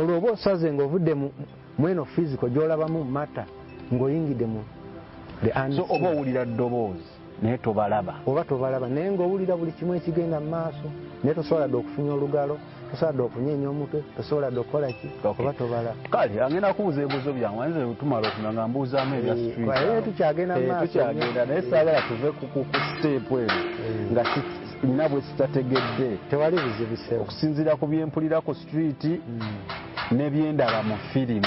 Olwo oba osaze ng'ovudde mweno physical gy'olabamu matter, ng'oyingidde mu the unseen. So oba owulira ddoboozi naye tobalaba. Oba tobalaba naye ng'owulira buli kimu ekigenda mu maaso, naye tosobola dde okufunya olugalo, tosobola dde okunyeenya omutwe, tosobola dde okukola ki, oba tobalaba. Kale angenda kubuuza ebibuuzo byange, nze tumala okuna nga mbuuzaamu ebya street. Tukyagenda mu maaso. Tukyagenda naye saagala tuve ku step eno nga nina bwe sitategedde. Tewali buzibu ssebo. Okusinziira ku byempulira ku street n'ebyendaba mu firimu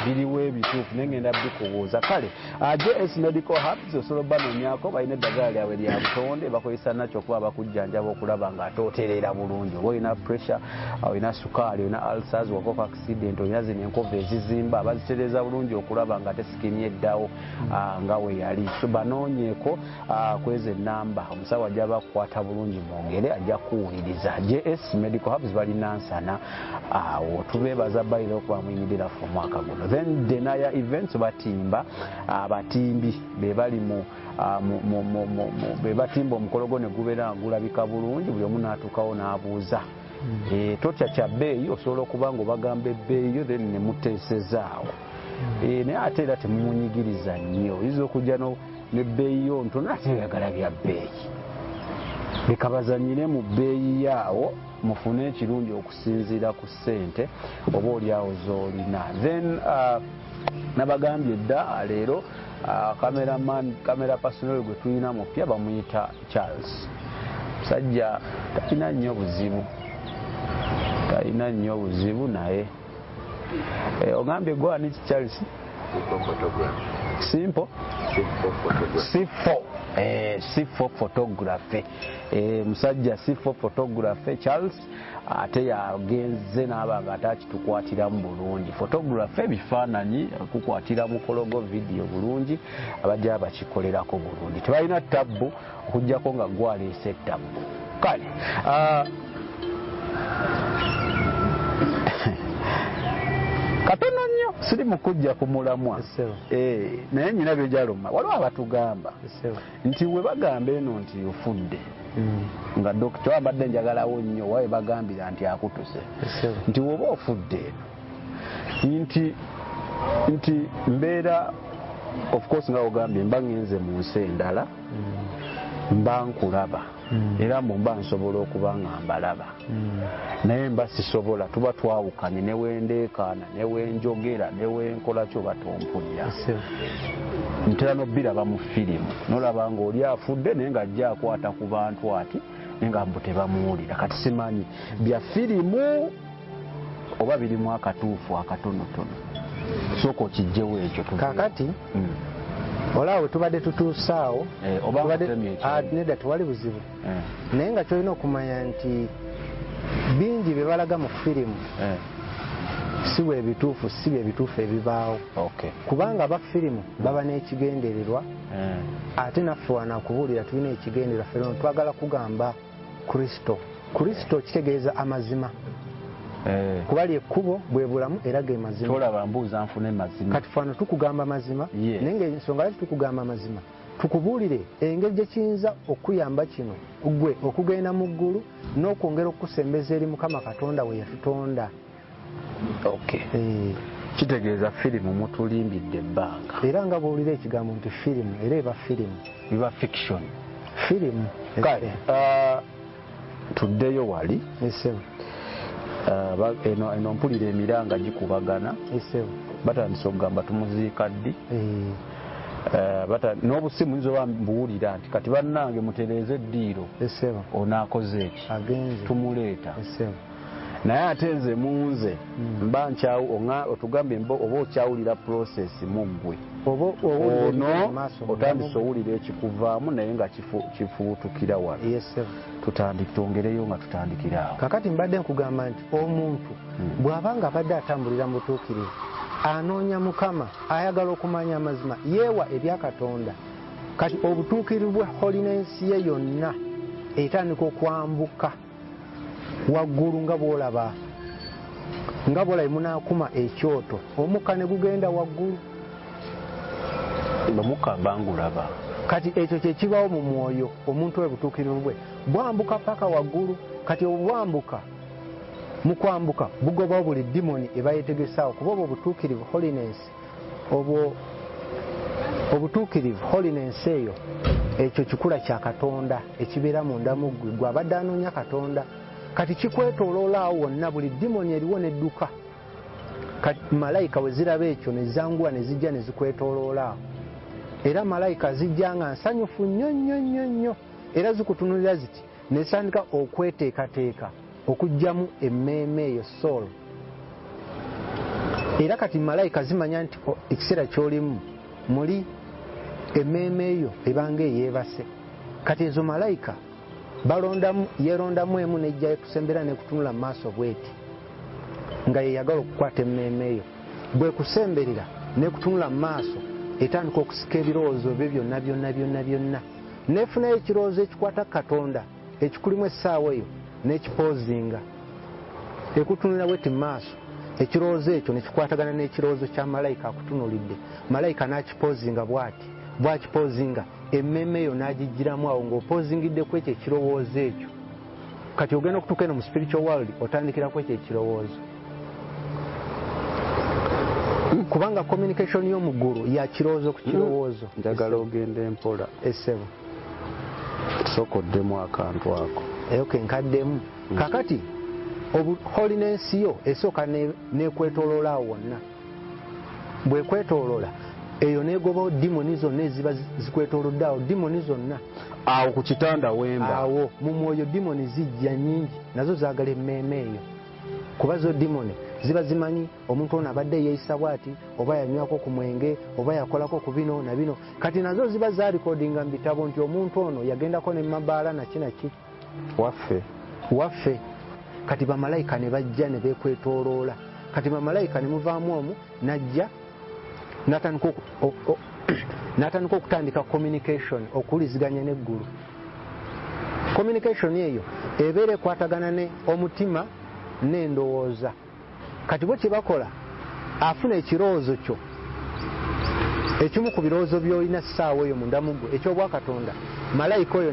biriwo ebituufu naye ngenda bikubuuza. Kale JS Medical Hubs osobola obanoonyaako, balina eddagala lyabwe lya butonde, bakozesa nakyo okuba bakujjanjaba okulaba nga ate otereera bulungi. Oba olina pressure, olina sukaali, olina ulcers, wakoka accident, olina zino enkovu ezizimba, bazitereeza bulungi okulaba nga ate skin eddawo nga we yali. So banoonyeeko kweza ennamba, omusawo ajja bakukwata bulungi mwongere ajja kuwuliriza. JS Medical Hubs bali Nansana awo, tubeebaza balina okuba muyimiddira ffe omwaka guno. Then Denaya Events batimba abatimbi be bali mu be batimba omukolo gwo ne gubeera gulabika bulungi, buli omu n'atuukawo n'abuuza. Totya kya bbeeyi, osobola okuba ng'obagamba ebbeeyi yo then ne muteesezaawo. Naye ate era temumunyigiriza nnyo, oyinza okujja n'ebbeeyi yo ntono ate oyagala bya bbeeyi. Leka bazannyire mu bbeeyi yaawo mufune ekirungi okusinziira ku ssente oba oliawo z'olina. Then nabagambye dda leero cameraman, camera personnel gwe tulina mupya bamuyita Charles. Musajja talina nnyo buzibu, talina nnyo buzibu naye ogambye gwe ani Charles? Simple? C4. C4 photography. Musajja C4 photography Charles ate yagenze n'aba nga ate akitukwatiramu bulungi. Photography ebifaananyi kukwatira mukologo video bulungi, abajja bakikolerako bulungi. Tebalina tabbu okuggyako nga gwaleese ettabbu. Kale katono nnyo siri mu kujja ku mulamwa, naye nyina byejaluma. Waliwo abatugamba nti we bagamba eno nti ofudde nga dokita abadde njagalawo nnyo, wawe bagambira nti akutuse nti woba ofudde eno nti mbeera of course nga ogambye mba ngenze mu nsi endala, mba nkulaba era mba nsobola okuba nga mbalaba, naye mba sisobola, tuba twawukanye ne wendeekaana ne wenjogera ne wenkola kyo batompulira. Ntera n'obbiraba mu firimu nolaba ng'oli afudde naye ng'ajja akwata ku bantu ati naye nga mbu tebamuwulira. Kati simanyi bya firimu oba birimu akatuufu akatonotono, sooka okijjewo ekyo. Kaakati olaba we tubadde tutuusaawo nedda tewali buzibu, naye nga kyolina okumanya nti bingi bye balaga mu firimu si bwe bituufu, si bye bituufu ebibaawo. Kubanga aba firimu baba n'ekigendererwa, ate naffe wano akubuulira tulina ekigendererwa. Ffe twagala kugamba Kristo. Kristo kitegeeza amazima. Kuba lyekkubo bwe bulamu era ge mazima. Tolaba mbuuza nfune mazima. Kati fano tukugamba mazima, naye ng'ensonga lwaki tukugamba mazima, tukubuulire engeri gye kiyinza okuyamba kino gwe okugenda mu ggulu n'okwongera okukusembeza eri Mukama Katonda we yatutonda. Kitegeeza firimu mutulimbidde ebbanga. Era nga bw'owulira ekigambo nti firimu, era eba firimu. Biba fiction. Firimu. Kale tuddeyo wali. Eno mpulira emiranga gikubagana. Batandise okugamba tumuziika ddi. N'obusimu nzo mbuwulira nti kati bannange mutereeze eddiiro. Onaakoze eki? Tumuleeta. Naye ate nze munze mba nkyawu otugambye oba okyawulira process mu ggwe. Ono otandise owulira ekikuvaamu naye nga kifuutukira wano. Twongereyo nga tutandikira awo. Kakati mbadde nkugamba nti omuntu bw'aba nga abadde atambulira mu butuukirivu, anoonya Mukama, ayagala okumanya amazima, yeewa ebya Katonda. Kati obutuukirivu bwe holiness ye yonna etandika okwambuka waggulu nga bw'olaba munaakuma ekyoto, omukka ne gugenda waggulu. Omukka mbangulaba. Kati ekyo kye kibaawo mu mwoyo, omuntu we butuukirivu bwe bwambuka paka waggulu. Kati obwambuka Mu kwambuka bugobawo buli demoni eba yetegesaawo, kuba obwo obutuukirivu, holiness, obwo obutuukirivu, holiness eyo, ekyo kikula kya Katonda ekibeera munda mu ggwe, gwe abadde anoonya Katonda. Kati kikwetooloola awo wonna, buli demoni eriwo n'edduka. Kati malayika we ziraba ekyo ne zanguwa ne zijja ne zikwetooloola awo. Era malayika zijja nga nsanyufu nnyo nnyo nnyo nnyo, era zikutunulira ziti ne zitandika okweteekateeka okuggyamu emmeeme eyo, soul. Era kati malayika zimanya nti ekiseera ky'olimu muli emmeeme eyo ebanga eyeebase. Kati ezo malayika balondamu, yeerondamu emu n'ejja ekusembera n'ekutunula mu maaso bw'eti, nga yeyagala okukwata emmeeme eyo. Bw'ekusemberera n'ekutunula mu maaso, etandika okusika ebirowoozo byo byonna byonna byonna byonna, n'efunayo ekirowoozo ekikwata Katonda ekikulimu essaawa eyo n'ekipoozinga. Ekutunulira bweti mu maaso, ekirowoozo ekyo ne kikwatagana n'ekirowoozo kya malayika akutunuulidde. Malayika n'akipoozinga bw'ati, bw'akipoozinga emmeeme eyo n'agiggyiramu awo ng'opoozingidde ku ekyo ekirowoozo ekyo. Kati ogenda okutuuka eno mu spiritual world, otandikira ku ekyo ekirowoozo, kubanga communication y'omu ggulu ya kirowoozo ku kirowoozo. Njagala ogende mpola. Essebo. Sooka oddemu akantu ako. Okay, nkaddemu. Kakati holiness yo esooka nekwetooloola awo wonna. Bwekwetooloola eyo negobawo demoni zonna eziba zikwetoolodde awo, demoni zonna. Awo ku kitanda wemba. Awo mu mwoyo demoni zijja nnyingi, nazo zaagala emmeeme eyo, kuba zo demoni ziba zimanyi omuntu ono abadde yeeyisa bw'ati, oba yanywako ku mwenge, oba yakolako ku bino na bino. Kati nazo ziba zaalikodinga mu bitabo nti omuntu ono yagendako ne mabaala naki naki. Waffe. Waffe. Kati bamalayika ne bajja ne beekwetooloola. Kati bamalayika ne muvaamu omu n'ajja n'atandika okutandika communication, okuwuliziganya n'eggulu. Communication eyo ebeera ekwatagana ne omutima n'endowooza. Kati bo kye bakola, afuna ekirowoozo kyo, ekimu ku birowoozo by'olina ssaawa eyo munda mu ggwe eky'obwakatonda. Malayika oyo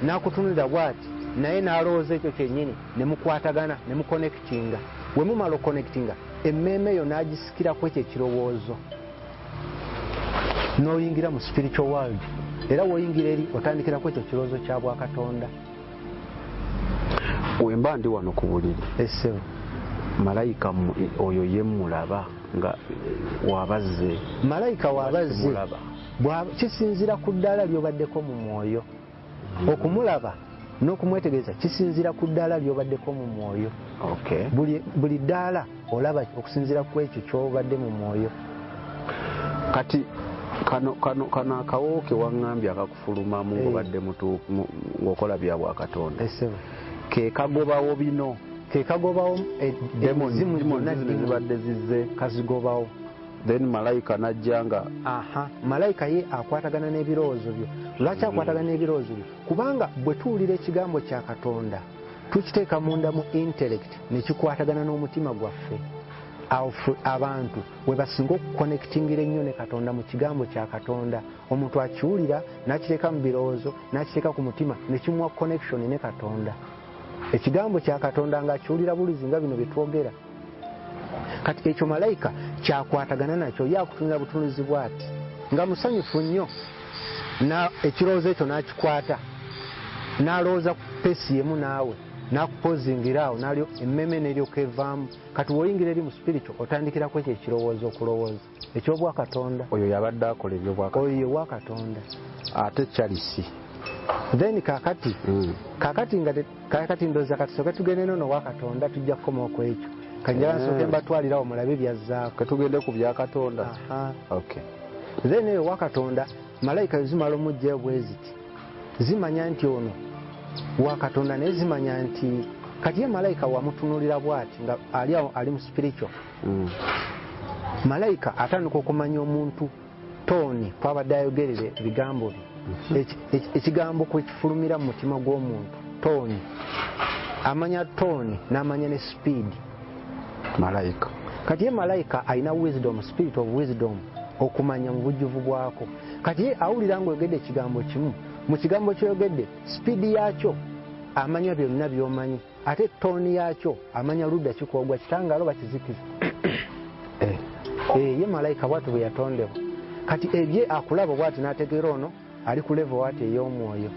n'akutunulira bw'ati, naye n'alowooza ekyo kyennyini, ne mukwatagana ne muconnectinga. Bwe mumala okuconnectinga, emmeeme eyo n'agisikiraku ekyo ekirowoozo, n'oyingira mu spiritual world. Era w'oyingira eri otandikiraku ekyo kirowoozo kya bwakatonda. Wemba ndi wano ku buliri, Essebo. malayika oyo ye mulaba nga wabazze? Malayika wabazze. Mulaba. Kisinziira ku ddaala ly'obaddeko mu mwoyo. Okumulaba n'okumwetegereza kisinziira ku ddaala ly'obaddeko mu mwoyo. Buli ddaala olaba okusinziira ku ekyo ky'obadde mu mwoyo. Kati kano akawo ke waŋŋambye akakufulumamu ng'obadde ng'okola bya bwakatonda, Essebo. ke kagobawo bino? Ke kagobawo emizimu demoni gyonna. Zino zibadde zizze. Kazigobawo. Then malayika n'ajja nga Aha, malayika ye akwatagana n'ebirowoozo byo. Lwaki akwatagana n'ebirowoozo byo? Kubanga bwe tuwulira ekigambo kya Katonda, tukiteeka munda mu intellect ne kikwatagana n'omutima gwaffe. Awo ffe abantu we basinga okuconnectingira ennyo ne Katonda mu kigambo kya Katonda. Omuntu akiwulira n'akiteeka mu birowoozo, n'akiteeka ku mutima, ne kimuwa connection ne Katonda. Ekigambo kya Katonda ng'akiwulira bulizi nga bino bye twogera. Kati ekyo malayika kyakwatagana nakyo, ye akutunula butunuzi bw'ati nga musanyufu nnyo, ekirowoozo ekyo n'akikwata, n'alowooza ku pace yemu naawe, n'akupozingira awo, n'alyo emmeeme n'eryoka evaamu. Kati w'oyingira eri mu spiritual, otandikirako ekyo ekirowoozo okulowooza eky'obwakatonda. Oyo yabadde akola ebyobwakatonda. Oyo ye wa Katonda. Ate Charles? Then kakati kakati ndowooza kati sooke tugende nono wa Katonda, tujja kukomawo ku ekyo. Kanjala nsooke mbatwalirawo mulabe byazzaako. Ketugende ku bya Katonda. Aha. Okay. Then eyo wa Katonda, malayika zimala omuggyayo bwe ziti, zimanya nti ono wa Katonda, naye zimanya nti kati ye malayika wamutunuulira bw'ati nga ali awo ali mu spiritual. Malayika atandika okumanya omuntu tone kwabadde ayogerera ebigambo bye. Ekigambo kwe kifulumira mu mutima gw'omuntu, tone, amanya tone n'amanya ne speed. Malayika. Kati ye malayika alina wisdom, spirit of wisdom, okumanya mu bujjuvu bwako. Kati ye awulira ng'oyogedde ekigambo kimu, mu kigambo ky'oyogedde speed yakyo. Amanya byonna by'omanyi, ate tooni yakyo amanya ludda kikwogwa kitangaalo bakizikiza. Ye malayika bwati bwe yatondebwa. Kati ebye akulaba bwati n'ategeera ono ali ku level wati ey'omwoyo.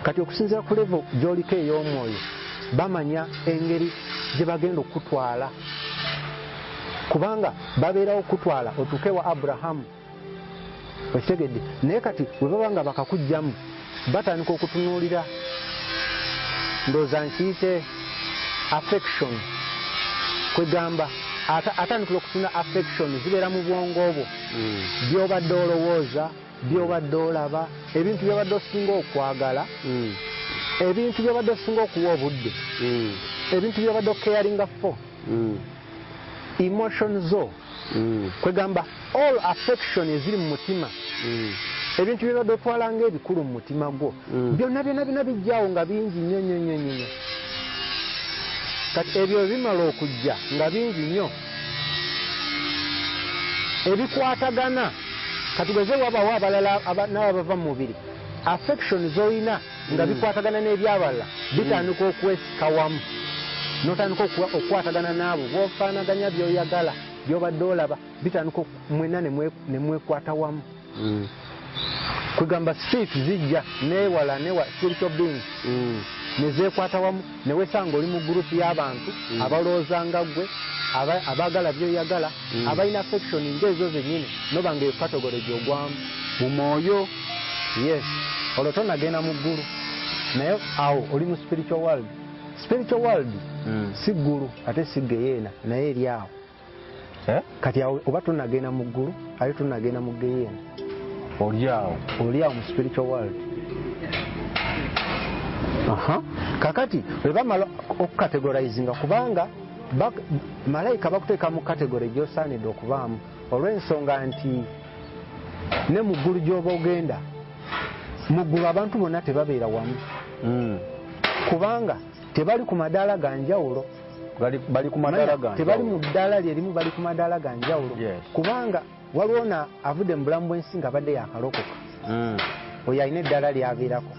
Kati okusinziira ku level gy'oliko ey'omwoyo, bamanya engeri gye bagenda okutwala, kubanga babeerawo okutwala otuuke wa Aburahamu. Okitegedde? Naye kati bwe baba nga bakakugjamu, batandika okutunuulira, ndowooza nkiyite affection, kwegamba atandikira okutuna affection zibeera mu bwongo bwo, by'obadde olowooza, by'obadde olaba, ebintu by'obadde osinga okwagala, ebintu by'obadde osinga okuwa obudde, ebintu by'obadde okeyaringa for, emotion zo, kwegamba all affection eziri mu mutima, ebintu by'obadde otwala ng'ebikulu mu mutima gwo, byonna byonna byonna bijjaawo nga bingi nnyo nnyo nnyo nnyo. Kati ebyo bimala okujja nga bingi nnyo ebikwatagana. Katugeze wabawo abalala n'abava mu mubiri, affection z'olina nga bikwatagana n'ebyabalala bitandika okwesika wamu, n'otandika okukwatagana n'abo b'ofaanaganya by'oyagala, by'obadde olaba, bitandika mwenna ne mwekwata wamu. Kwegamba spirit zijja newala newa spiritual beings ne zeekwata wamu, ne weesanga oli mu group y'abantu abalowooza nga ggwe, abaagala by'oyagala, abalina affection ng'ezo zennyini, noba ng'eyo category gy'ogwamu mu mwoyo. Yes, olwo tonagenda mu ggulu, naye awo oli mu spiritual world. Spiritual world si ggulu ate si geyeena, naye eri awo. Kati awo oba tonagenda mu ggulu ate tonagenda mu geyeena, oli awo, oli awo mu spiritual world. Kakati bwe bamala okukategorizinga, kubanga malayika bakuteeka mu category gy'osaanidde okubaamu, olw'ensonga nti ne mu ggulu gy'oba ogenda, mu ggulu abantu bonna tebabeera wamu, kubanga tebali ku madaala ga njawulo. Bali ku madaala ga njawulo, tebali mu ddaala lye limu, bali ku madaala ga njawulo. Kubanga waliwo na avudde mu bulamu bw'ensi nga badde yakalokoka, oyo alina eddaala ly'abeerako.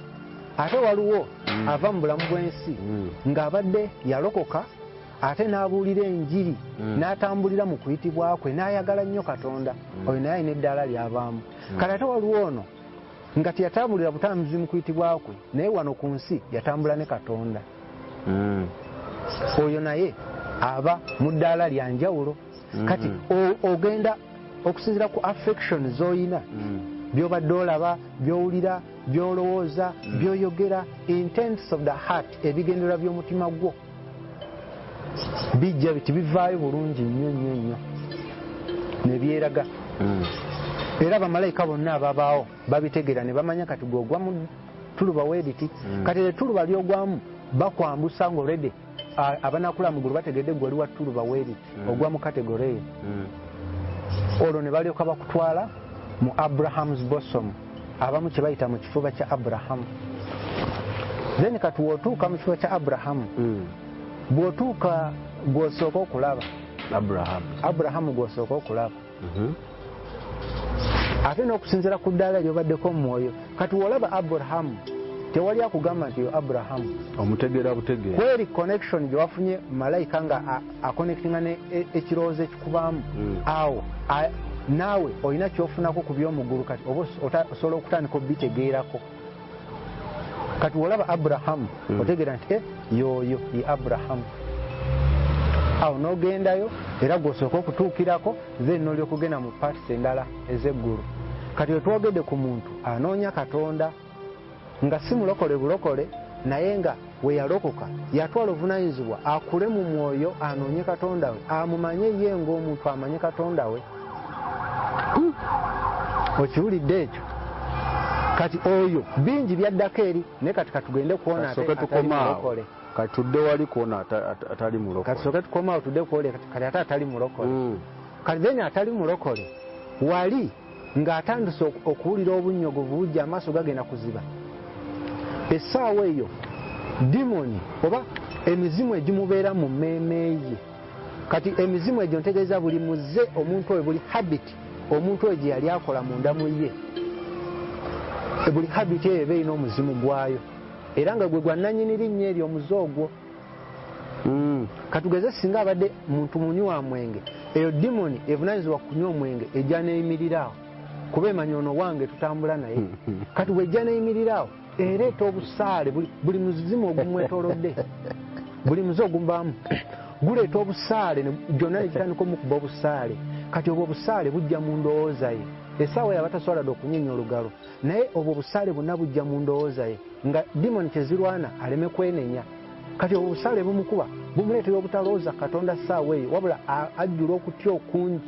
Ate waliwo ava mu bulamu bw'ensi ng'abadde yalokoka, ate n'abuulira enjiri, n'atambulira mu kuyitibwa kwe, n'ayagala nnyo Katonda, oyo naye alina eddaala ly'avaamu. Kale ate waliwo ono nga teyatambulira butambuzi mu kuyitibwa kwe, naye wano ku nsi yatambula ne Katonda, oyo naye aba mu ddaala lya njawulo. Kati ogenda okusinziira ku affection z'olina, by'obadde olaba, by'owulira, by'olowooza, by'oyogera, intents of the heart, ebigendererwa by'omutima gwo bijja biti bivaayo bulungi nnyo nnyo nnyo ne byeraga. Era bamalayika bonna ababaawo babitegeera ne bamanya kati gw'ogwa mu tuluba weeriti. Kati etuluba ly'ogwamu bakwambusa ng'olredi abanakula mu ggulu bategedde gwe oli wa tuluba weeriti, ogwa mu category eyo. Olwo ne balyoka bakutwala mu Abraham's bosom, abamu kye bayita mu kifuba kya Abrahamu. Then kati w'otuuka mu kifuba kya Abrahamu, bw'otuuka gw'osooka okulaba Abrahamu gw'osooka okulaba, ate n'okusinziira ku ddaala ly'obaddeko mu mwoyo. Kati w'olaba Abrahamu, tewali akugamba nti yo Abrahamu, omutegeera butegeera kweri connection gye wafunye malayika nga aconnectinga ne ekirowoozo ekikubaamu, awo naawe olina ky'ofunako ku by'omuggulu. Kati oba osobola okutandika obitegeerako. Kati w'olaba Abrahamu, otegeera nti yoyo ye Abrahamu. Awo n'ogendayo era gw'osooka okutuukirako, then n'olyoka ogenda mu parts endala ez'eggulu. Kati wetwogedde ku muntu anoonya Katonda nga si mulokole bulokole, naye nga we yalokoka yatwala obuvunaanyizibwa akule mu mwoyo, anoonye Katonda we, amumanye ye ng'omuntu amanye Katonda we. Okiwulidde ekyo? Kati oyo bingi byaddako eri, naye kati katugende kuona ate atali mulokole. Kati tudde wali kuona atali mulokole. Kati tusooke tukomaawo tudde kuoli kati ate atali mulokole. Kati then atali mulokole wali ng'atandise okuwulira obunnyogovu bujja, amaaso gagenda kuziba. Essaawa eyo demoni oba emizimu egimubeera mu mmeeme ye. Kati emizimu egyo ntegeeza buli muze omuntu oyo, buli habit omuntu oyo gye yali akola munda mu ye, buli habit eyo eba erina omuzimu gwayo. Era nga gwe gwa nannyini linnya eryo omuze ogwo. Katugeze singa abadde muntu munywi wa mwenge, eyo dimoni evunaanyizibwa ku kunywa omwenge ejja neeyimirira awo, kuba emanya ono wange tutambula naye. Kati bw'ejja neeyimirira awo ereeta obusaale, buli muzimu ogumwetoolodde, buli muze ogumubaamu guleeta obusaale, gyonna ne gitandika omukuba obusaale. Kati obwo obusaale bujja mu ndowooza ye. Essaawa eyo aba tasobola dda okunyenya olugalo, naye obwo obusaale bwonna bujja mu ndowooza ye nga dimoni kye zirwana aleme kwenenya. Kati obwo obusaale bumukuba bumuleetera obutalowooza Katonda ssaawa eyo, wabula ajjula okutya okungi.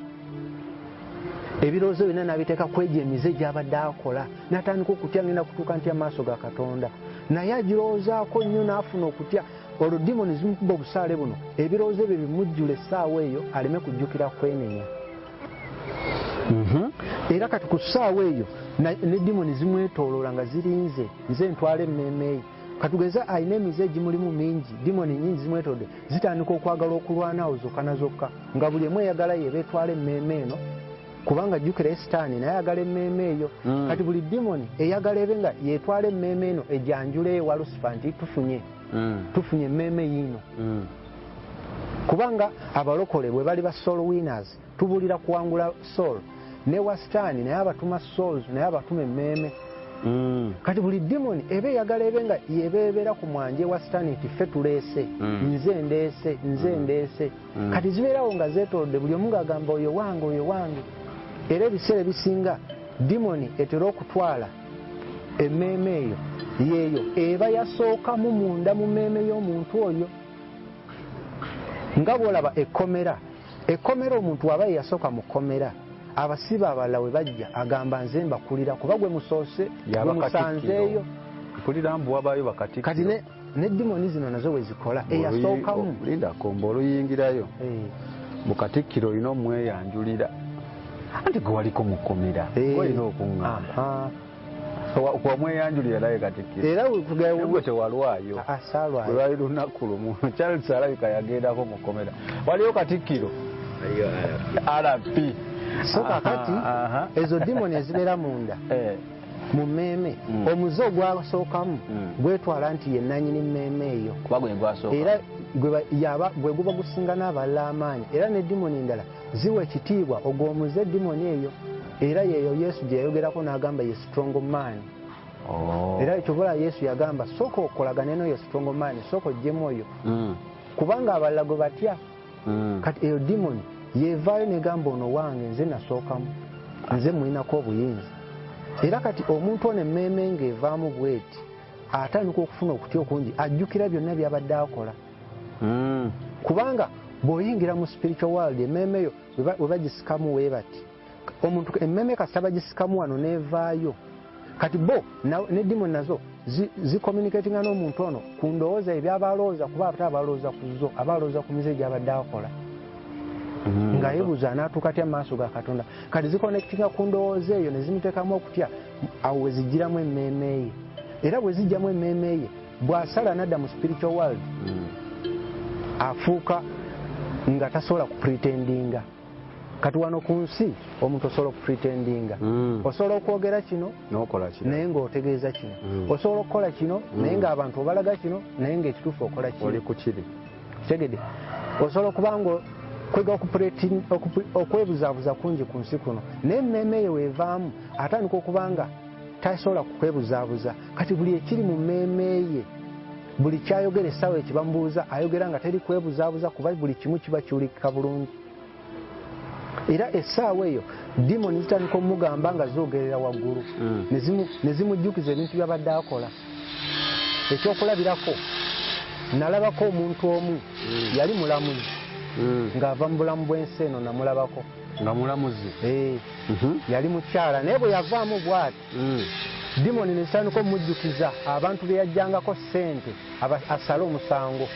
Ebirowoozo byonna n'abiteeka ku egyo emize gy'abadde akola, n'atandika okutya, ngenda kutuuka ntya mu maaso ga Katonda. Naye agirowoozaako nnyo n'afuna okutya. Olwo dimoni zimukuba obusaale buno, ebirowoozo ebyo bimujjula essaawa eyo aleme kujjukira kwenenya. Era kati ku ssaawa eyo ne dimoni zimwetooloola nga zirinze, nze ntwala emmeeme ye. Katugeze alina emize egimulimu mingi, dimoni nnyingi zimwetoolodde, zitandika okwagala okulwana awo zokka na zokka, nga buli emu eyagala yeba etwala emmeeme eno, kubanga jjukira ye Sitaani naye ayagala emmeeme eyo. Kati buli dimoni eyagala ebe nga yetwala emmeeme eno ejanjule ewa Lusifa nti tufunye emmeeme yiino. Kubanga abalokole bwe bali ba soul winners, tubuulira kuwangula soul, ne wa Sitaani naye abatuma souls, naye abatuma emmeeme. Kati buli dimoni eba eyagala ebe nga yebeebera ku mwanje wa Sitaani nti ffe tuleese, nze ndeese, nze ndeese. Kati zibeerawo nga zeetoolodde buli omu ng'agamba oyo wange, oyo wange. Era ebiseera ebisinga dimoni etera okutwala emmeeme eyo yeeyo eba yasookamu munda mu mmeeme y'omuntu oyo. Nga bw'olaba ekkomera, ekkomera omuntu waba ye yasooka mu kkomera, abasibe abalala we bajja agamba nze mbakulira kuba gwe musoose, gwe musanzeeyo. Mpulira mbu wabaayo bakatikkiro. Kati ne dimoni zino nazo bwe zikola, eyasookamu. Lindako mbu oluyingirayo. Mu katikkiro olina omweyanjulira. Anti gwe waliko mu kkomera, olina okuŋŋamba. Wamweyanjulira naye katikkiro. Era gwe tewalwayo. Saalwayo. Lwali lunaku lumu. Charles alabika yagendako mu kkomera. Waliyo katikkiro? RP. So kakati ezo dimoni ezibeera munda mu mmeeme, omuze ogwasookamu gwetwala nti ye nannyini mmeeme eyo. Kuba gwe gwasooka. Era gwe guba gusinga n'abalala amaanyi. Era ne dimoni endala ziwa ekitiibwa ogwo omuze dimoni eyo. Era yeeyo Yesu gye yayogerako n'agamba ye strong man. Era ekyobola Yesu yagamba sooka okolagane n'oyo strong man, sooka oggyemu oyo. Kubanga abalala gwe batya. Kati eyo dimoni yevaayo n'egamba ono wange nze nasookamu, nze mulinako obuyinza. Era kati omuntu ono emmeeme ng'evaamu bw'eti atandika okufuna okutya okungi, ajjukira byonna by'abadde akola. Kubanga bw'oyingira mu spiritual world emmeeme eyo we bagisikamu we bati. Omuntu emmeeme kasita bagisikamu wano n'evaayo. Kati bo ne dimoni nazo zicommunicatinga n'omuntu ono ku ndowooza ebyaba alowooza, kuba ate abalowooza ku zo, aba alowooza ku mize gy'abadde akola. Nga yeebuuza anaatuuka atya mu maaso ga Katonda. Kati ziconnectinga ku ndowooza eyo ne zimuteekamu okutya, awo we zijjiramu emmeeme ye. Era bwe zijjamu emmeeme ye, bw'asala n'adda mu spiritual world, afuuka nga tasobola kupretendinga. Kati wano ku nsi omuntu osobola okupretendinga. Osobola okwogera kino naye ng'otegeeza kino. Osobola okukola kino naye ng'abantu obalaga kino naye ng'ekituufu okola kino. Oli ku kiri. Kitegedde. Osobola okuba nga kwega okwebuzaabuza kungi ku nsi kuno, naye emmeeme eyo weevaamu atandika okuba nga tasobola kukwebuzaabuza. Kati buli ekiri mu mmeeme ye, buli kyayogera essaawa ekyo bamubuuza, ayogera nga teri kwebuzaabuza kuba buli kimu kiba kiwulikika bulungi. Era essaawa eyo dimoni zitandika omugamba nga zoogerera waggulu, ne zimujjukiza ebintu by'abadde akola. Ekyokulabirako, nalabako omuntu omu yali mulamuzi ng'ava mu bulamu bw'ensi eno, namulabako. Nga mulamuzi? Yali mukyala, naye bwe yavaamu bw'ati, dimoni ne zitandika omujjukiza abantu be yajjangako ssente asale omusango.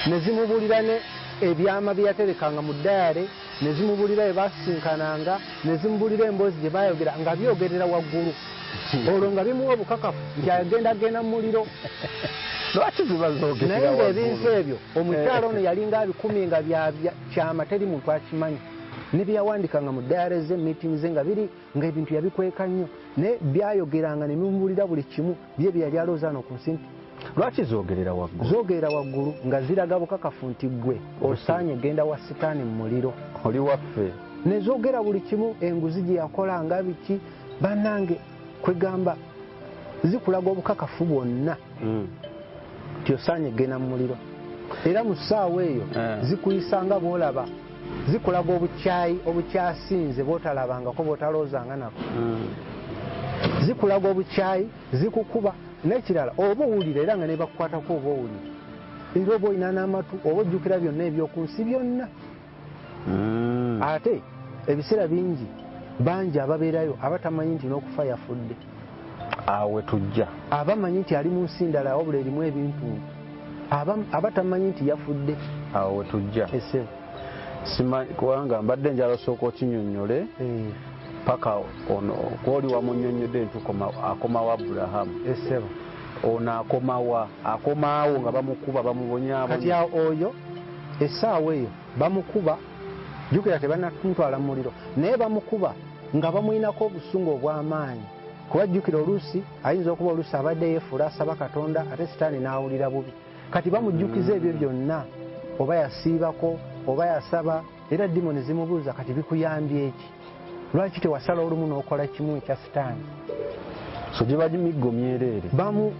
Ne zimubuulira ne ebyama bye yaterekanga mu dayare, ne zimubuulira bye basisinkananga, ne zimubuulira emboozi gye baayogera nga byogerera waggulu. Olwo nga bimuwa obukakafu nti agenda genda mu muliro. Lwaki ziba zoogerera Naye ng'ebintu waggulu? ebyo omukyala ono yalinga abikumye nga bya kyama, teri muntu akimanyi. Ne byawandikanga mu diary ze, meetings ze, nga biri nga ebintu yabikweka nnyo, naye byayogeranga ne bimubuulira buli kimu bye bye yali alowooza no ku nsi nti Lwaki zoogerera waggulu? Zoogerera waggulu nga ziraga bukakafu nti ggwe osaanye genda wa sitaani mu muliro. Oli waffe. Ne zoogera buli kimu, enguzi gye yakola nga biki, bannange kwegamba zikulaga obukakafu bwonna nti osaanye genda mu muliro. Era mu ssaawa eyo zikuyisa nga bw'olaba, zikulaga obukyayi obukyasinze bw'otalabangako, bw'otalowoozanga nako. Zikulaga obukyayi, zikukuba. N'ekirala oba owulira era nga ne bakukwatako oba owulira, era oba olina n'amatu, oba ojjukira byonna eby'oku nsi byonna. Ate ebiseera bingi bangi ababeerayo abatamanyi nti n'okufa yafudde. Awo tujja. Abamanyi nti ali mu nsi ndala wabula erimu ebintu, abatamanyi nti yafudde. Awo tujja. Ese Simanyi kubanga mbadde njala osooka okinyonnyole paka ono kwoli wamunnyonnyodde nti akomawo Aburahamu. Esebo. Ono akomawa, akomaawo nga bamukuba, bamubonyaabonya. Kati awo oyo essaawa eyo bamukuba, jjukira tebannamutwala mu muliro, naye bamukuba nga bamuyinako obusungu obw'amaanyi. Kuba jjukira oluusi ayinza okuba oluusi abadde yeefuula asaba Katonda, ate sitaani n'awulira bubi. Kati bamujjukiza ebyo byonna, oba yasiibako oba yasaba, era dimoni zimubuuza kati bikuyambye eki? Lwaki tewasala olumu n'okola kimu ekya sitaani? So giba miggo myereere.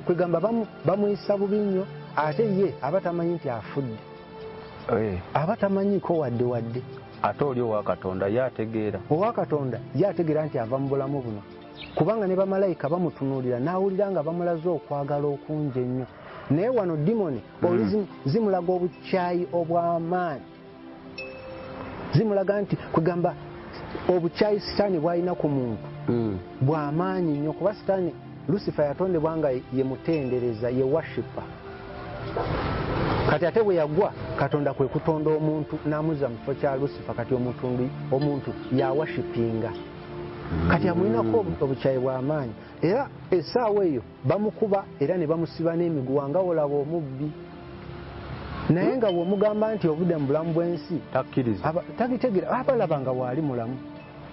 Kwegamba bamuyisa bubi nnyo, ate ye aba tamanyi nti afudde. Aba tamanyiiko wadde wadde. Ate oli owa Katonda ye ategeera. Owa Katonda ye ategeera nti ava mu bulamu buno. Kubanga ne bamalayika bamutunuulira n'awulira nga bamulaze okwagala okungi ennyo. Naye wano dimoni oli zimulaga obukyayi obw'amaanyi. Zimulaga nti kwegamba obukyayi sitaani bw'alina ku muntu bw'amaanyi nnyo, kuba sitaani Lucifer yatondebwa nga ye mutendereza, ye worshiper. Kati ate bwe yagwa Katonda kwe kutonda omuntu n'amuzza mu kifo kya Lucifer. Kati omuntu yaworshipinga. Kati amulinako obukyayi bw'amaanyi. Era essaawa eyo bamukuba era ne bamusiba n'emiguwa nga olaba omubbi. Naye nga bw'omugamba nti ovudde mu bulamu bw'ensi takkiriza, tabitegeera, abalaba nga waali mulamu.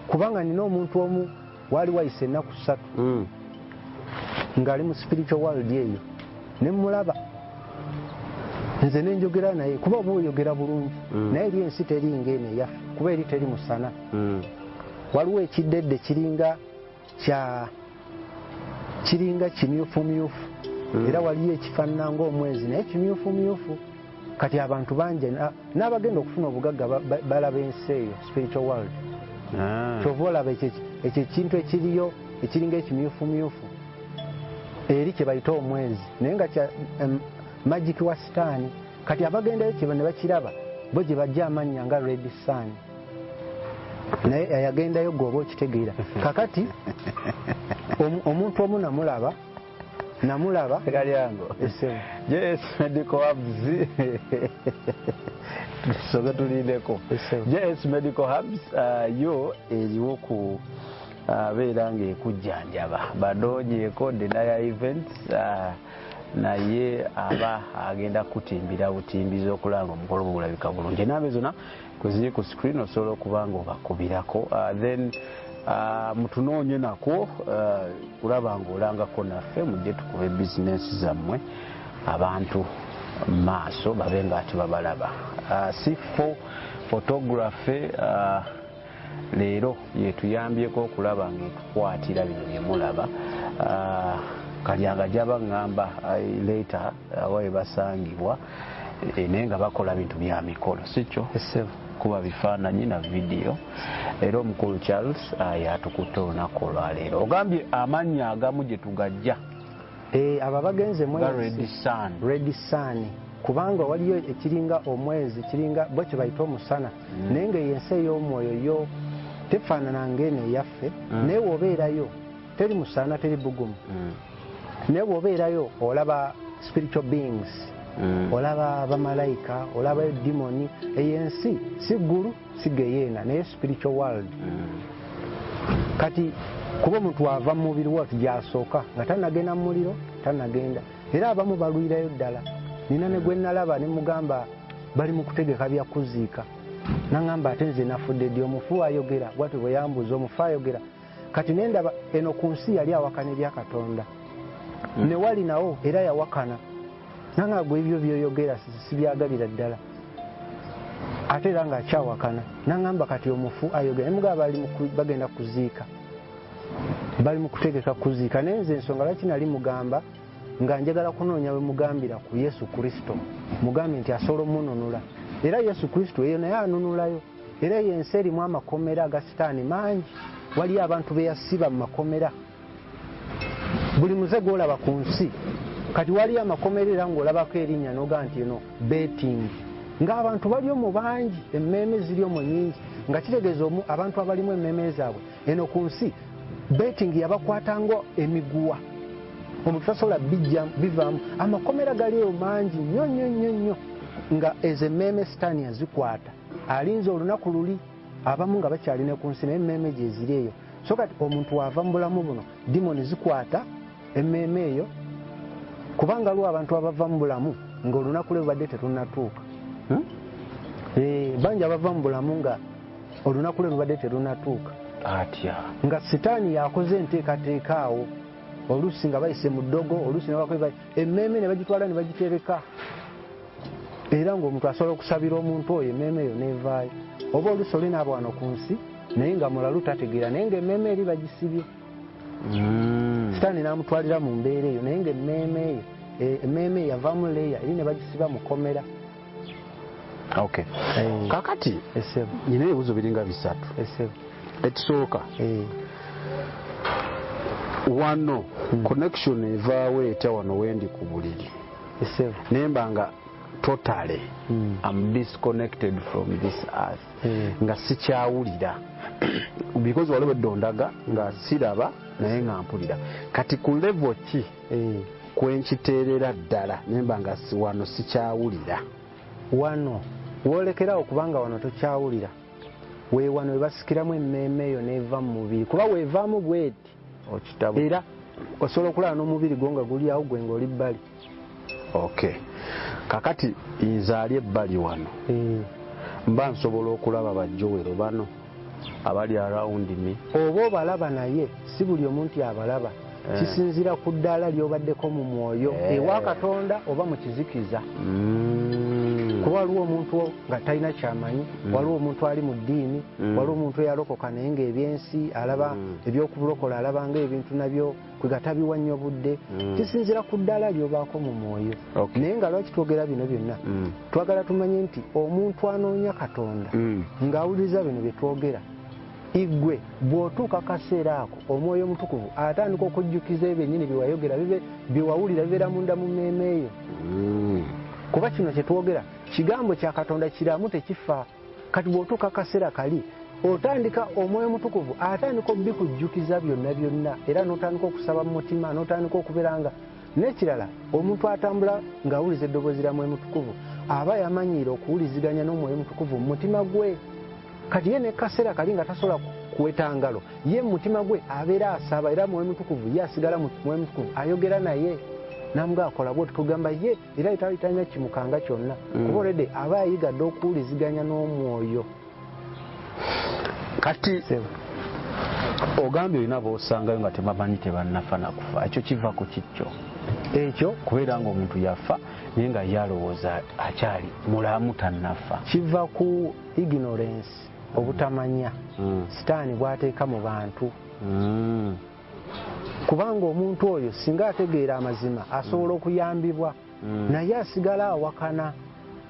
Kubanga nina omuntu omu waali wayise ennaku 3 ng'ali mu spiritual world eyo, ne mmulaba nze ne njogera naye, kuba oba oyogera bulungi, naye eri ensi teringa eno eyaffe, kuba eri teri musana. Waliwo ekiddedde kiringa kiringa kimyufumyufu, era waliyo ekifaanana ng'omwezi naye kimyufumyufu. Kati abantu bangi n'abagenda okufuna obugagga balaba ensi eyo spiritual world. Kyova olaba ekyo ekintu ekiriyo ekiringa ekimyufumyufu eri kye bayita omwezi, naye nga kya magic wa sitaani. Kati abagendayo kye ne bakiraba bo gye bajja amannya nga red sun, naye yagendayo gwe oba okitegeera. Kakati omuntu omu namulaba Kalyango. JS Medical Hubs tusoke tulindeko. JS Medical Hubs yo eriwo ku beera ng'ekujjanjaba badoonyeeko Denier Events, naye aba agenda kutimbira butimbizi okulanga omukolo gulabika bulungi. Enamba zonna kwe ziri ku screen osobola okuba nga obakubirako. Then mutunoonye nako kulaba ng'olangako naffe, mujje tukube bizinensi zammwe abantu maaso babe nga ate babalaba. C4 photography leero yetuyambyeko okulaba ng'etukwatira bino bye mulaba. Kalyanga gyaba ŋŋamba later awa basangibwa, naye nga bakola bintu bya mikolo, si kyo? Kuba bifaananyi na vidiyo. Era omukulu Charles yatukutte olunaku olwaleero. Ogambye amannya agamu gye tugajja. Abo abagenze mwezi Red Sun, kubanga waliyo ekiringa omwezi kiringa bo kye bayita omusana, naye nga ensi ey'omwoyo yo tefaanana ng'eno eyaffe, naye bw'obeerayo teri musana teri bugumu, naye bw'obeerayo olaba spiritual beings, olaba bamalayika, olaba demoni. Eyo ensi si ggulu si geyeena, naye spiritual world. Kati kuba omuntu ava mu mubiri watu gy'asooka nga tannagenda mu muliro, tannagenda. Era abamu balwirayo ddala. Nina ne gwe nalaba ne mugamba bali mu kutegeka bya kuziika, Naŋŋamba ate nze nafudde ddi? Omufu ayogera bwatyo bwe yambuuza, omufu ayogera. Kati nendaba eno ku nsi yali awakana ebya Katonda, ne wali nawo era yawakana. Nanga gwe ebyo byoyogera sibyagalira ddala, ate era ng'akyawakana. Naŋŋamba kati omufu ayogera, nemugamba bagenda kuziika, bali mu kutegeka kuziika. Naye nze ensonga lwaki nali mugamba nga njagala kunoonya we mugambira ku Yesu Kristo, mugambe nti asobola omununula. Era Yesu Kristo eyo naye anunulayo. Era eyo ensi erimu amakomera aga sitaani mangi, waliyo abantu be yasiba mu makomera. Buli muze gw'olaba ku nsi kati waliyo amakomera, era ng'olabako erinnya n'ogaa nti eno betting, ng'abantu bali omwo bangi, emmeeme ziri omwo nnyingi, nga kitegeeza abantu abalimu emmeeme zaabwe eno ku nsi betting yabakwatanga emiguwa, omuntu tasobola bivaamu. Amakomera gali eyo mangi nnyo nnyo nnyo nnyo, nga ezo emmeeme sitaani yazikwata, alinze olunaku luli, abamu nga bakyalina ku nsi naye emmeeme gye ziri eyo. So kati omuntu waava mu bulamu buno, dimoni zikwata emmeeme eyo, kubanga lwo abantu abava mu bulamu ng'olunaku lwe lubadde terunnatuuka. Bangi abava mu bulamu nga olunaku lwe lubadde terunnatuuka. Atya? Nga sitaani yakoze enteekateeka awo, oluusi nga bayise mu ddogo, oluusi emmeeme ne bagitwala ne bagitereka, era ng'omuntu asobola okusabira omuntu oyo emmeeme eyo n'evaayo. Oba oluusi oli n'aba wano ku nsi naye nga mulalu tategeera, naye ng'emmeeme eri bagisibye. Sitaani n'amutwalira mu mbeera eyo, naye ng'emmeeme eyo emmeeme yavaamu leeya eri ne bagisiba mu kkomera. Okay. Kakati nina ebibuuzo biringa bisatu. Ekisooka, wano connection evaawo etya wano wendi ku buliri? Nemba nga totally I'm disconnected from this earth, nga sikyawulira, because waliwo eddondaga nga siraba naye nga mpulira. Kati ku level ki kwenkiteerera ddala nemba nga wano sikyawulira? Wano woolekerawo, kubanga wano tokyawulira, we wano we basikiramu emmeeme eyo n'eva mu mubiri, kuba weevaamu bweti era osobola okulaba n'omubiri gwo nga guli awo gwe ng'oli bbali. Okay. Kakati nze ali ebbali wano, mba nsobola okulaba bajjowero bano abali around me? Oba obalaba, naye si buli omuntu abalaba. Kisinziira ku ddaala ly'obaddeko mu mwoyo, ewa Katonda oba mu kizikiza. Kuba waliwo omuntu nga talina kyamanyi, waliwo omuntu ali mu ddiini, waliwo omuntu eyalokoka naye ng'ebyensi alaba, ebyokubulokola alaba ng'ebintu nabyo kwegatabiwa nnyo budde. Kisinziira ku ddaala ly'obaako mu mwoyo. Naye nga lwaki twogera bino byonna? Twagala tumanye nti omuntu anoonya Katonda ng'awuliriza bino bye twogera, igwe bw'otuuka kaseera ako omwoyo omutukuvu atandika okujjukiza ebyo byennyini byewayogera, byewawulira bibeera munda mu mmeeme eyo. Kuba kino kye twogera kigambo kya Katonda kiramu, tekifa. Kati bw'otuuka kaseera kali otandika omwoyo omutukuvu atandika obikujjukiza byonna byonna, era n'otandika okusaba mu mutima, n'otandika okubeera nga n'ekirala. Omuntu atambula ng'awuliza eddoboozi lya mwoyo mutukuvu aba yamanyiira okuwuliziganya n'omwoyo mutukuvu mu mutima gwe. Kati ye ne kaseera kali nga tasobola kuweta ngalo, ye mu mutima gwe abeera asaba, era mwoyo mutukuvu ye asigala mwoyo mutukuvu ayogera naye namuga akola bwoti, kugamba ye era talina kimukanga kyonna, kuba olwedde aba yayiga dde okuwuliziganya n'omwoyo. Kati ogambye olina b'osangayo nga tebamanyi tebannafa na kufa, ekyo kiva ku kikyo? Ekyo kubeera nga omuntu yafa naye nga ye alowooza akyali mulamu tannafa. Kiva ku ignorance, obutamanya sitaani bw'ateeka mu bantu. Kubanga omuntu oyo singa ategeera amazima asobola okuyambibwa, naye asigala awakana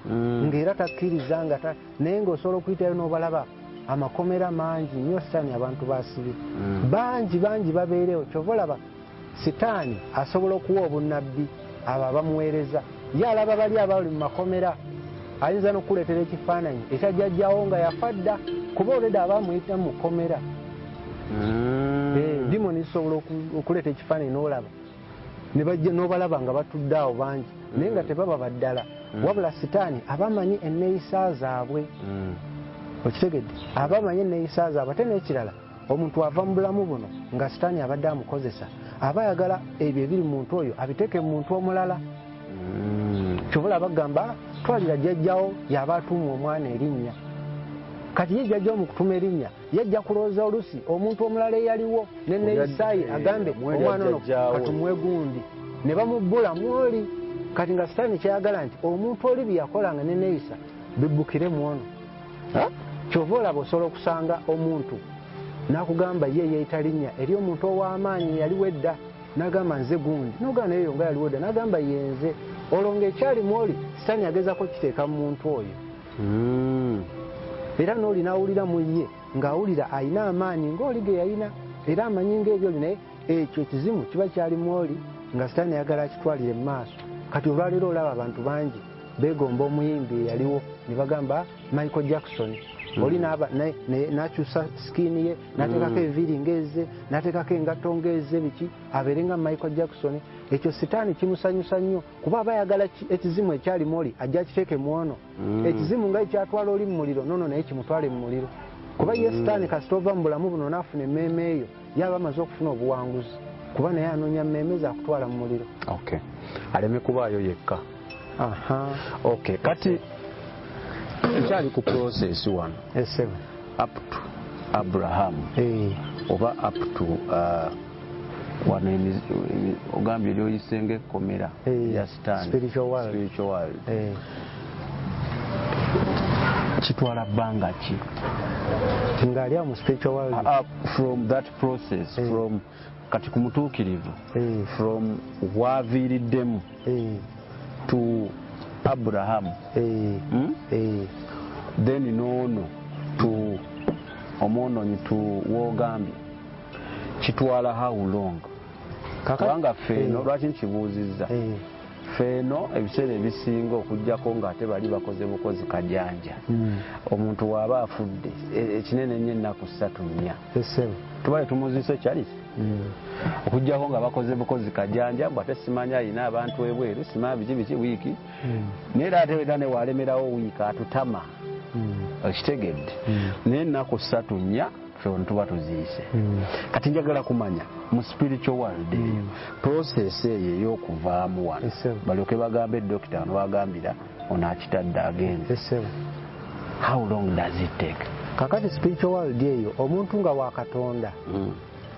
ng'era takkiriza, nga naye ng'osobola okuyitayo n'obalaba amakomera mangi nnyo sitaani abantu basibye bangi bangi babeerewo. Kyova olaba sitaani asobola okuwa obunnabbi abo abamuweereza, ye alaba bali abali mu makomera, ayinza n'okukuleetera ekifaananyi ekyajjajjawo nga yafa dda, kuba olwedde aba amuyita mu kkomera. Dimoni zisobola okuleeta ekifaananyi n'olaba n'obalaba nga batudde awo bangi, naye nga tebaba baddala, wabula sitaani abamanyi enneeyisa zaabwe. Okitegedde? Abamanyi enneeyisa zaabwe. Ate n'ekirala, omuntu ava mu bulamu buno nga sitaani abadde amukozesa, aba ayagala ebyo ebiri mu muntu oyo abiteeke mu muntu omulala. Kyova olaba bagamba twalira jjajjawo yaba atuuma omwana erinnya. Kati ye jjajja omukutuma erinnya yajja kulowooza olusi omuntu omulala eyaliwo nenneeyisaaye agambe omwana ono katumwegundi ne bamubbula mwoli. Kati nga sitaani kyayagala nti omuntu oli bye yakolanga nenneeyisa bibbukire mwono. Kyova olaba osobola okusanga omuntu n'akugamba ye yeeyita linnya eri omuntu ow'amaanyi yaliwo edda, n'agamba nze gundi, n'ogamba naye nga yaliwo edda, n'agamba yenze. Olwo ng'ekyali mwoli sitaani agezaako kiteeka mu muntu oyo. Era n'oli n'awulira mu ye ng'awulira alina amaanyi ng'oli ge yalina, era amanyi ng'ebyoli, naye ekyo ekizimu kiba kyali mwoli nga sitaani ayagala akitwalire mu maaso. Kati olwaleero olaba abantu bangi beegomba omuyimbi eyaliwo ne bagamba Michael Jackson. Oli n'akyusa skin ye, n'ateekako enviiri ng'ezze, n'ateekako engatto ng'ezze, biki abeere nga Michael Jackson. Ekyo sitaani kimusanyusa nnyo kuba aba ayagala ekizimu ekyali mwoli ajja akiteeke mwono. Ekizimu nga ekyatwala oli mu muliro nono naye kimutwale mu muliro, kuba ye sitaani kasita ova mu bulamu buno n'afuna emmeeme eyo yaba amaze okufuna obuwanguzi, kuba naye anoonya mmeeme zakutwala mu muliro. Okay, aleme kubaayo yekka. Okay, kati nkyali ku process wano up to Abraham oba up to wano ogambye eryoyisenga ekkomera ya sitaani, spiritual world. Kitwala bbanga ki ng'ali awo mu spiritual world? From that process, from kati ku mutuukirivu, from waaviiriddemu to Abraham, then noono to omwonoonyi to woogambye, kitwala how long? Kubanga ffeeno lwaki nkibuuzizza, ffeeno ebiseera ebisinga okuggyako ng'ate bali bakoze bukozi kajanja, omuntu waaba afudde ekinene ennyo ennaku 3 4 tuba tetumuziise Charles, okuggyako nga bakoze bukozi kajanja mbw ate simanya alina abantu ebweru simanya biki biki wiiki, naye era ate era ne walemerawo wiiki atutama, okitegedde, naye ennaku 3 4 ffe wano tuba tuziise. Kati njagala kumanya mu spiritual world eyo process eyo ey'okuvaamu wano balyoke bagambe dokita wano bagambira ono akitadde agenze, how long does it take? Kakati spiritual world eyo omuntu nga wa Katonda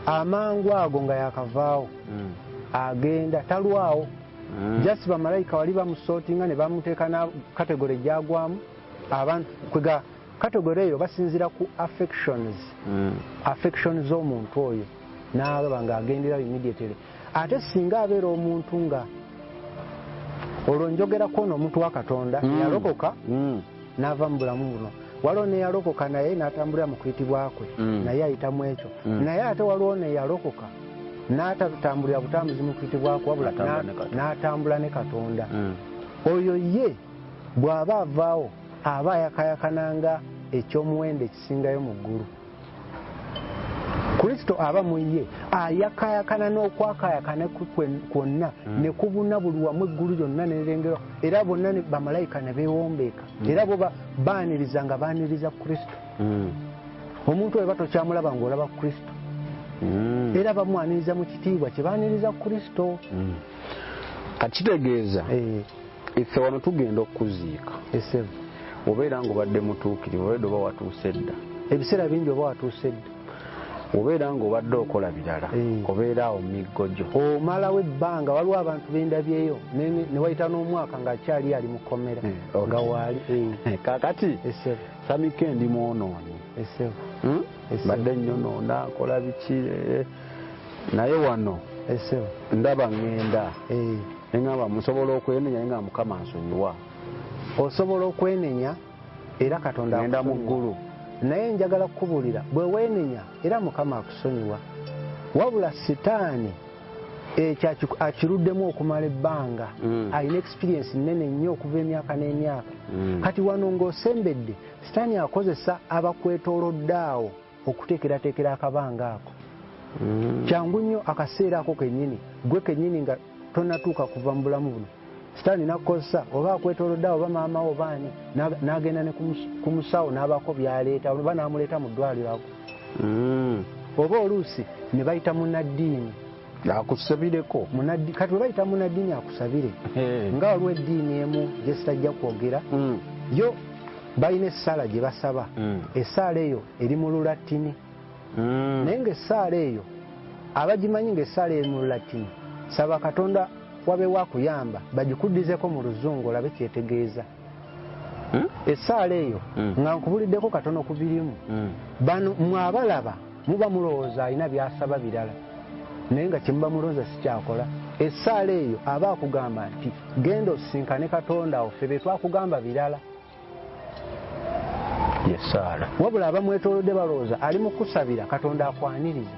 amangu ago nga yakavaawo agenda talwawo. Just bamalayika wali bamusootinga ne bamuteeka na category gyagwamu. Abantu kwega category eyo basinziira ku affections, affections z'omuntu oyo n'alaba ng'agendera immediately. Ate singa abeera omuntu nga olwo njogerako ono omuntu wa Katonda yalokoka n'ava mu bulamu buno, waliwo neyalokoka naye n'atambulira mu kuyitibwa kwe naye ayitamu ekyo, naye ate waliwo neyalokoka n'atatambulira butambuzi mu kuyitibwa kwe wabula n'atambula ne Katonda. Oyo ye bw'aba avaawo aba ayakayakananga ekyomuwendo ekisingayo mu ggulu. Kristo aba mu ye ayakayakana n'okwakayakana kwonna ne kubuna buli wamu eggulu lyonna nerengerwa, era bonna bamalayika ne beewombeeka, era bo baaniriza nga baaniriza Kristo. Omuntu oyo batokyamulaba ng'olaba Kristo, era bamwaniriza mu kitiibwa kye baaniriza Kristo. Kati kitegeeza iffe wano tugenda okuziika, obeera ng'obadde mutuukirivu, obadde oba watuuse dda, ebiseera bingi oba watuuse dda, obeera ng'obadde okola birala, obeera awo miggo gyo omalawo ebbanga. Waliwo abantu bendabyeyo ne wayita n'omwaka ng'akyali ali mu kkomera nga waali. Kaakati Samike ndi mwonoonyi, mbadde nnyonoona nkola biki, naye wano ndaba ŋŋenda neŋŋamba musobola okwenenya, naye nga Mukama nsonyiwa. Osobola okwenenya era Katonda ngenda mu ggulu, naye njagala kukubuulira bwe weenenya era Mukama akusonyiwa. Wabula sitaani ekyo akiruddemu okumala ebbanga, alina experience nnene nnyo okuva emyaka n'emyaka. Kati wano ng'osembedde, sitaani akozesa abakwetoolodde awo okuteekerateekera akabanga ako. Kyangu nnyo akaseera ako kennyini, gwe kennyini nga tonnatuuka kuva mu bulamu buno, sitaani n'akukozesa oba akwetoolodde awo oba maama wo oba ani, n'agenda ne ku musawo n'abaako by'aleeta oba n'amuleeta mu ddwaliro ago, oba oluusi ne bayita munnaddiini akusabireko. Kati bwe bayita munnaddiini akusabire, nga waliwo eddiini emu gye sitajja kwogera, yo Balina essaala gye basaba. Essaala eyo eri mu Lulatini. Naye ng'essaala eyo abagimanyi ng'essaala eri mu Lulatini, saba Katonda wabeewo akuyamba bagikuddizeko mu Luzungu olabe kyetegeeza. Essaala eyo nga nkubuliddeko katono ku birimu. Bano mwabalaba muba mulowooza alina by'asaba birala, naye nga kyemuba mulowooza sikyakola. Essaala eyo aba akugamba nti genda osisinkane Katonda wo, ffe be twakugamba birala. Yessaala. Wabula abamwetoolodde balowooza ali mu kusabira Katonda akwaniriza,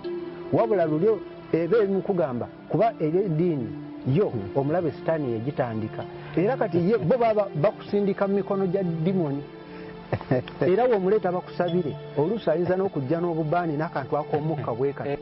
wabula luli eba eri mu kugamba, kuba eri eddiini yo omulabe Sitaani yagitandika, era kati ye bo baba bakusindika mu mikono gya dimoni. Era w'omuleeta bakusabire, oluusi ayinza n'okujja n'obubaani n'akantu ak'omukka bwe kati.